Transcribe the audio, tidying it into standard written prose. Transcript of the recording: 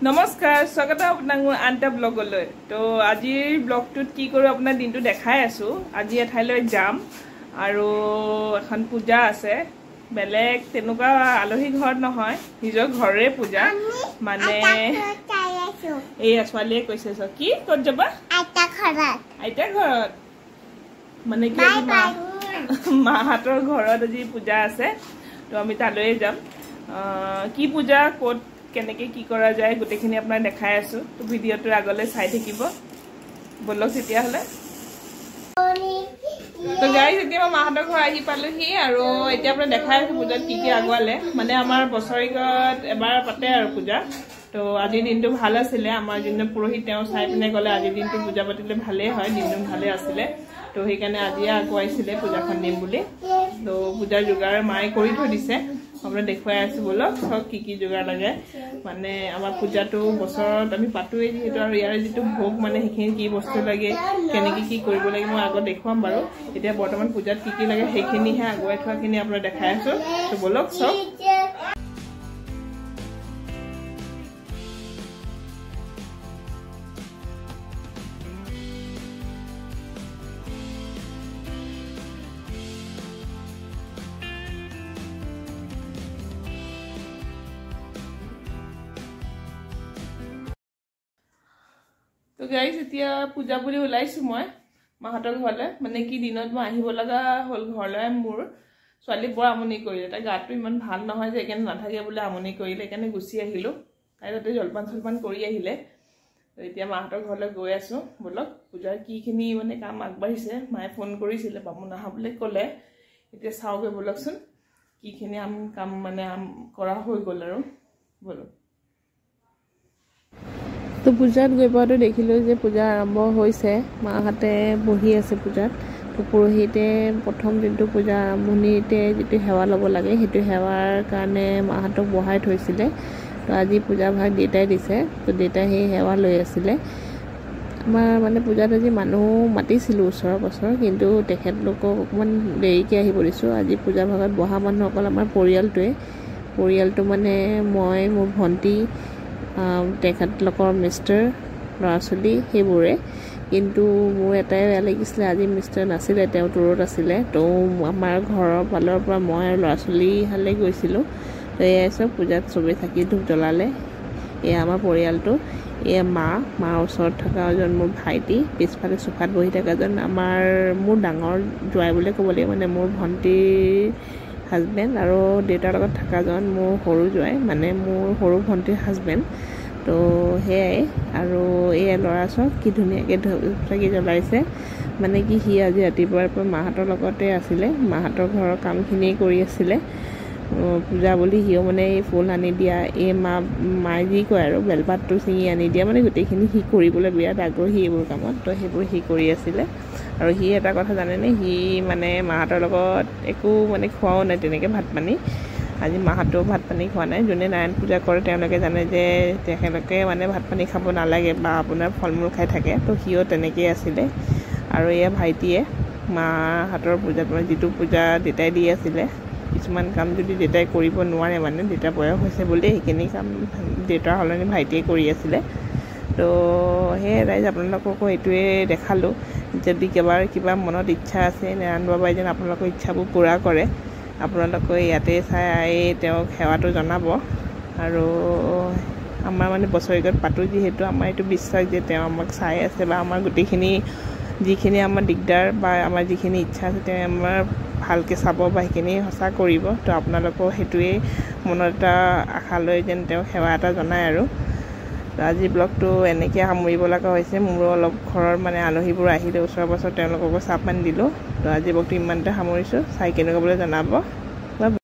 নমস্কাৰ, স্বাগত আপোনাক মোৰ আন এটা ব্লগলৈ। তো আজিৰ ব্লগটোত কি কৰোঁ আপোনাৰ দিনটো দেখাই আছোঁ। আজি এঠাইলৈ যাম আৰু এখন পূজা আছে, বেলেগ তেনেকুৱা আলহী ঘৰত নহয়, নিজৰ ঘৰৰে পূজা। মানে এইয়া ছোৱালীয়ে কৈছে কি ক'ত যাবা? আইতাৰ ঘৰত। মানে কি মাহঁতৰ ঘৰত আজি পূজা আছে, তো আমি তালৈয়ে যাম। কি পূজা, ক'ত, কেনেকৈ কি কৰা যায় গোটেইখিনি আপোনাক দেখাই আছোঁ। তো ভিডিঅ'টোৰ আগলৈ চাই থাকিব। ব'লক তেতিয়াহ'লে। তো গাইজ, এতিয়া মই মাহঁতৰ ঘৰ আহি পালোহি আৰু এতিয়া আপোনাক দেখাই আছোঁ পূজাত কি কি আগুৱালে। মানে আমাৰ বছৰেকত এবাৰ পাতে আৰু পূজা। তো আজিৰ দিনটো ভাল আছিলে, আমাৰ যোনজন পুৰোহিত তেওঁ চাই পিনে ক'লে আজিৰ দিনটো পূজা পাতিলে ভালেই হয়, দিনটো ভালেই আছিলে। তো সেইকাৰণে আজিয়ে আগুৱাইছিলে পূজাখন দিম বুলি। তো পূজাৰ যোগাৰ মায়ে কৰি থৈ দিছে, আপোনাক দেখুৱাই আছোঁ। ব'লক চাওক কি কি যোগাৰ লাগে। মানে আমাৰ পূজাটো বছৰত আমি পাতোৱেই যিহেতু, আৰু ইয়াৰ যিটো ভোগ মানে সেইখিনি কি বস্তু লাগে, কেনেকৈ কি কৰিব লাগে মই আগত দেখুৱাম বাৰু। এতিয়া বৰ্তমান পূজাত কি কি লাগে সেইখিনিহে আগুৱাই থোৱাখিনি আপোনাক দেখাই আছোঁ। তো ব'লক চাওক। তো গাইজ, এতিয়া পূজা বুলি ওলাইছোঁ মই মাহঁতৰ ঘৰলৈ। মানে কি দিনত মই আহিব লগা হ'ল ঘৰলৈ, মোৰ ছোৱালী বৰ আমনি কৰিলে, তাই গাটো ইমান ভাল নহয় যে সেইকাৰণে নাথাকে বোলে আমনি কৰিলে, সেইকাৰণে গুচি আহিলোঁ। তাই তাতে জলপান চলপান কৰি আহিলে। তো এতিয়া মাহঁতৰ ঘৰলৈ গৈ আছোঁ। ব'লক পূজাৰ কিখিনি মানে কাম আগবাঢ়িছে, মায়ে ফোন কৰিছিলে বামুণ আহা বুলি ক'লে। এতিয়া চাওঁগৈ ব'লকচোন কিখিনি কাম মানে কৰা হৈ গ'ল আৰু। ব'লক। তো পূজাত গৈ পোৱাটো দেখিলোঁ যে পূজা আৰম্ভ হৈছে, মাহঁতে বহি আছে পূজাত। তো পুৰোহিতে প্ৰথম যোনটো পূজা আৰম্ভণিতে যিটো সেৱা ল'ব লাগে সেইটো সেৱাৰ কাৰণে মাহঁতক বহাই থৈছিলে। তো আজি পূজা ভাগ দেউতাই দিছে, তো দেউতাই সেই সেৱা লৈ আছিলে। আমাৰ মানে পূজাত আজি মানুহ মাতিছিলোঁ ওচৰৰ পাছৰ, কিন্তু তেখেতলোকক অকণমান দেৰিকৈ আহিব দিছোঁ। আজি পূজা ভাগত বহা মানুহ অকল আমাৰ পৰিয়ালটোৱে, পৰিয়ালটো মানে মই, মোৰ ভণ্টি, তেখেতলোকৰ মিষ্টাৰ, ল'ৰা ছোৱালী সেইবোৰে। কিন্তু মোৰ এটাই বেয়া লাগিছিলে, আজি মিষ্টাৰ নাছিলে, তেওঁ দূৰত আছিলে। তো আমাৰ ঘৰৰ ফালৰ পৰা মই আৰু ল'ৰা ছোৱালীহালে গৈছিলোঁ। তো এয়াই চব পূজাত চবেই চাকি ধূপ জ্বলালে। এয়া আমাৰ পৰিয়ালটো, এয়া মা, মাৰ ওচৰত থকা এজন মোৰ ভাইটি, পিছফালে চোফাত বহি থকাজন আমাৰ মোৰ ডাঙৰ জোঁৱাই বুলি ক'ব লাগিব, মানে মোৰ ভণ্টিৰ হাজবেণ্ড, আৰু দেউতাৰ লগত থকাজন মোৰ সৰু জোঁৱাই, মানে মোৰ সৰু ভণ্টিৰ হাজবেণ্ড। তো সেয়াই। আৰু এয়া ল'ৰা চাওক কি ধুনীয়াকৈ চাকি জ্বলাইছে। মানে কি সি আজি ৰাতিপুৱাৰ পৰা মাহঁতৰ লগতে আছিলে, মাহঁতৰ ঘৰৰ কামখিনিয়ে কৰি আছিলে। পূজা বুলি সিও মানে এই ফুল আনি দিয়া, এই মায়ে যি কয় আৰু বেলপাতটো ছিঙি আনি দিয়া, মানে গোটেইখিনি সি কৰিবলৈ বিৰাট আগ্ৰহী এইবোৰ কামত। তো সেইবোৰ সি কৰি আছিলে। আৰু সি এটা কথা জানেনে, সি মানে মাহঁতৰ লগত একো মানে খোৱাও নাই তেনেকৈ ভাত পানী। আজি মাহঁতেও ভাত পানী খোৱা নাই। যোনে নাৰায়ণ পূজা কৰে তেওঁলোকে জানে যে তেখেতলোকে মানে ভাত পানী খাব নালাগে বা আপোনাৰ ফল মূল খাই থাকে। তো সিও তেনেকৈয়ে আছিলে। আৰু এয়া ভাইটিয়ে মাহঁতৰ পূজাত মানে যিটো পূজা দেউতাই দি আছিলে, কিছুমান কাম যদি দেউতাই কৰিব নোৱাৰে, মানে দেউতাৰ বয়স হৈছে বুলি সেইখিনি কাম দেউতাৰ সলনি ভাইটিয়ে কৰি আছিলে। তো সেয়ে ৰাইজ, আপোনালোককো এইটোৱে দেখালোঁ। যদি কিবা মনত ইচ্ছা আছে, নাৰায়ণ বাবাই যেন আপোনালোকৰ ইচ্ছাবোৰ পূৰা কৰে, আপোনালোকে ইয়াতে চাই তেওঁক সেৱাটো জনাব। আৰু আমাৰ মানে বছৰেকত পাতোঁ যিহেতু, আমাৰ এইটো বিশ্বাস যে তেওঁ আমাক চাই আছে বা আমাৰ গোটেইখিনি যিখিনি আমাৰ দিগদাৰ বা আমাৰ যিখিনি ইচ্ছা আছে তেওঁ আমাৰ ভালকৈ চাব বা সেইখিনি সঁচা কৰিব। তো আপোনালোকেও সেইটোৱেই মনত এটা আশা লৈ যেন তেওঁ সেৱা এটা জনায়। আৰু আজি ব্লগটো এনেকৈ সামৰিব লগা হৈছে। মোৰো অলপ ঘৰৰ মানে আলহীবোৰ আহিলে ওচৰ পাছৰ, তেওঁলোককো চাহ পানী দিলোঁ। তো আজি ব্লগটো ইমানতে সামৰিছোঁ। চাই কেনেকুৱা বুলি জনাব।